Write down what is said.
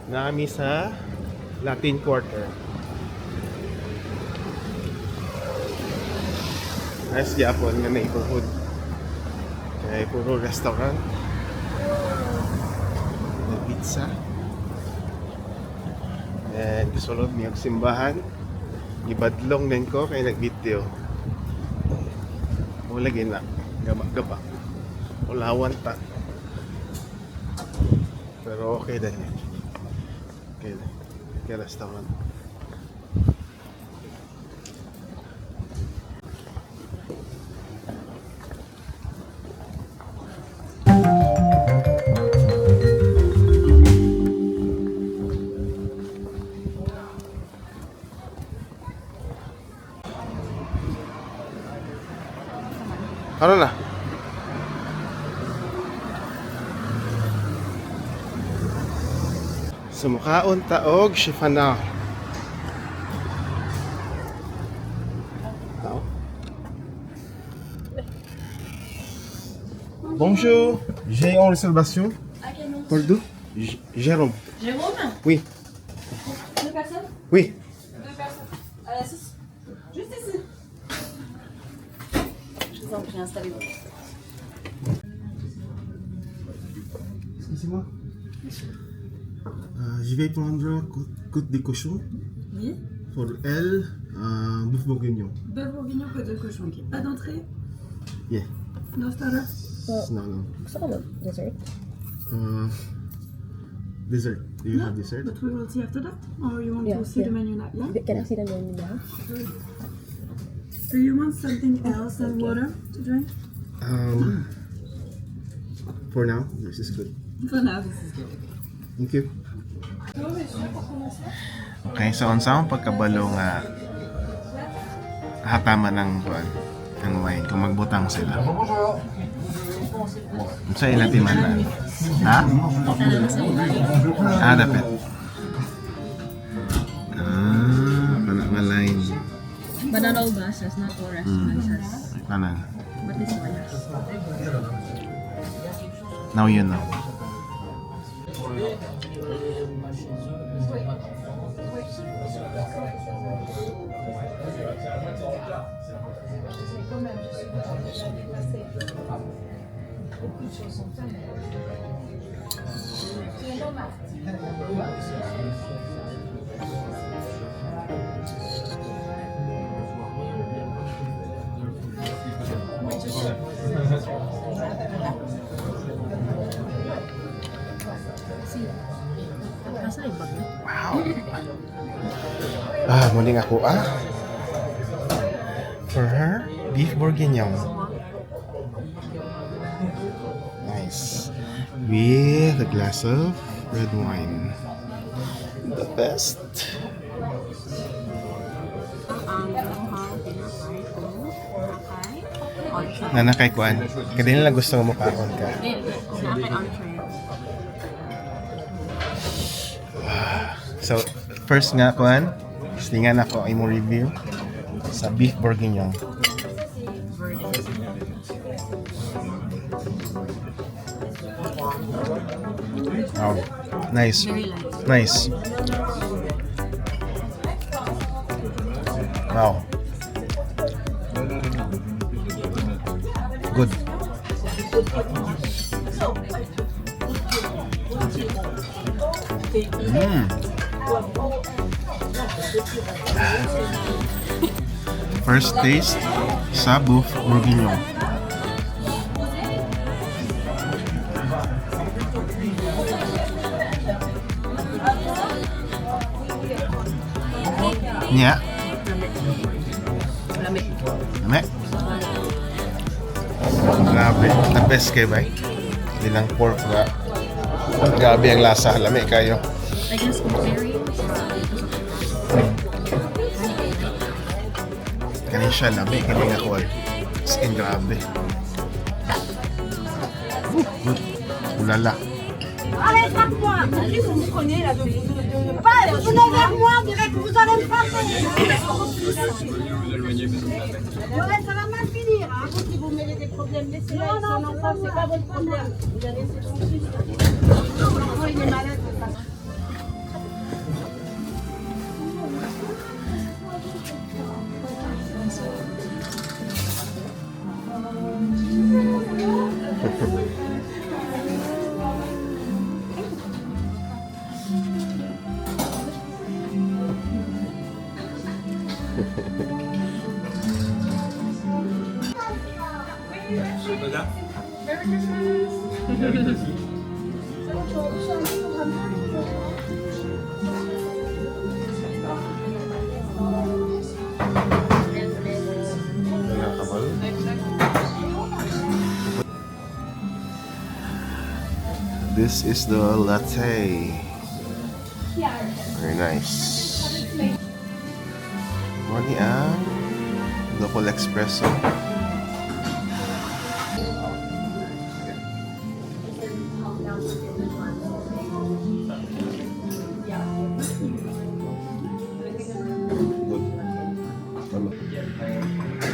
Nami sa Latin Quarter. Nice gyapon nga neighborhood. Kay puro restaurant. May pizza. And gisulod niyang simbahan. Gibadlong din ko kay nag-video. Wala gina. Gaba-gaba. Ulawan ta. Pero okay din yun. Okay din. Okay restaurant. Ano na? Sumukaon taog shifana. Tao? Bonjour, j'ai une réservation À quel nom? Pour deux. Jérôme. Jérôme? Oui, Deux personnes? Oui. Deux personnes. À la sauce. Juste ici. Je vous en prie, installez-vous. Excusez-moi. Je vais prendre côte de cochon Oui. pour elle, bouffe bourguignon. Bœuf bourguignon, côte de cochon. Ok. Pas d'entrée? Yeah. No starter? Non, non. Gusto ko mag dessert. Dessert. Do you have dessert? But we will see after that? Or you want Yeah, to see yeah. the menu now? Yeah? Can I see the menu now? Do you want something else than water to drink? For now, this is good. For now, this is good. Thank you. Okay, so unsa ang pagkabalo nga hatama ng kuan ng wine kung magbutang sila? Unsa ila timanan? Ha? Ah, dapat. Ah, kana nga line. But not all buses, not all restaurants has. Kanan. But this one has. Now you know. See? Asa yung bag niya? Wow. Ah, muling ako ah. For her, beef bourguignon. Nice. With a glass of red wine. The best. Ang ang tinapay ko, nakay entree. Nanakay kuan. Kaya nila gusto mo kaon ka. Nakay entree. So, first nga kuan, silingan ako imong review sa beef bourguignon. Wow. Nice. Very light. Nice. Wow. Good. First taste sa beef bourguignon. Nya. Lamig. Lami. Grabe. The best kay bay. Bilang pork nga. Grabe ang lasa. Lami kayo. I guess comparing sa dito sa Kani siya lami. Kani nga kuwan. As in, grabe. Good. Ulala. Allez, frappe-moi. Vous me prenez là, pas, vous venez vers moi, on dirait que vous allez me frapper. Ouais, ça va mal finir, hein. Vous qui vous mêlez des problèmes, laissez-la, non, non, son enfant, c'est pas votre problème. Vous la laissez tranquille. L'enfant, il est malade. De toute façon. This is the latte. Very nice. Mao ni ang local espresso. Good. Tama.